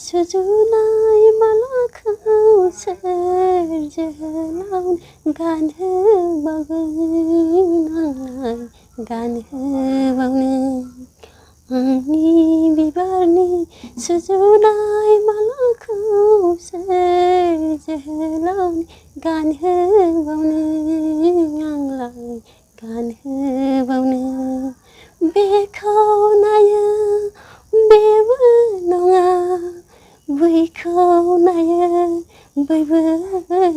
सुजुनाय मालाखौ सोर जोहोलाव गानहोबावगोन आंलाय गानहोबावनो आंनि बिबारनि सुजुनाय मालाखौ सोर जोहोलाव गानहोबावनो आंलाय गानहोबावनो बेखौ नायो बेबो नङा बैखौ नायो बैबो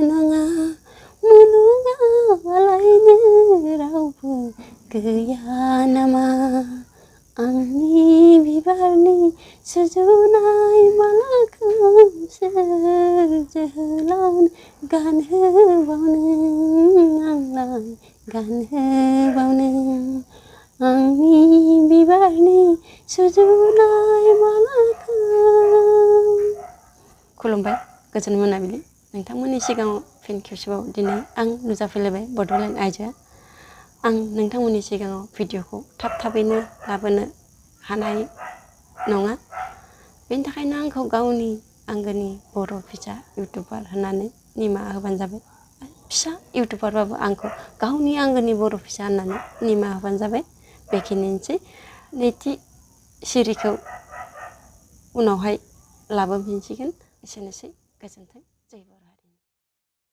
नङा मुलुगावलायनो रावबो गैया नामा आंनि बिबारनि सुजुनाय मालाखौ सोर जोहोलाव गानहोबावनो आंलाय गानहोबावनो आंनि बिबारनि सुजुनाय मालाखौ। खुलुमबाय गोजोन मोनाबिलि नोंथांमोननि सिगाङाव फिन खेबसेबाव दिनै आं नुजाफैलायबाय बड'लेण्ड आइजोआ आं नोंथांमोननि सिगाङाव भिडिअखौ थाबैनो लाबोनो हानाय नङा बेनि थाखायनो आंखौ गावनि आंगोनि बर' फिसा इउटुबार होननानै निमाहा होबानो जाबाय फिसा इउटुबारबाबो आंखौ गावनि आंगोनि बर' फिसा होननानै निमाहा होबानो जाबाय बेखिनिसै नैथि सिरिखौ उनावहाय लाबोफिनसिगोन एसेनोसै गोजोन्थों जय बर'।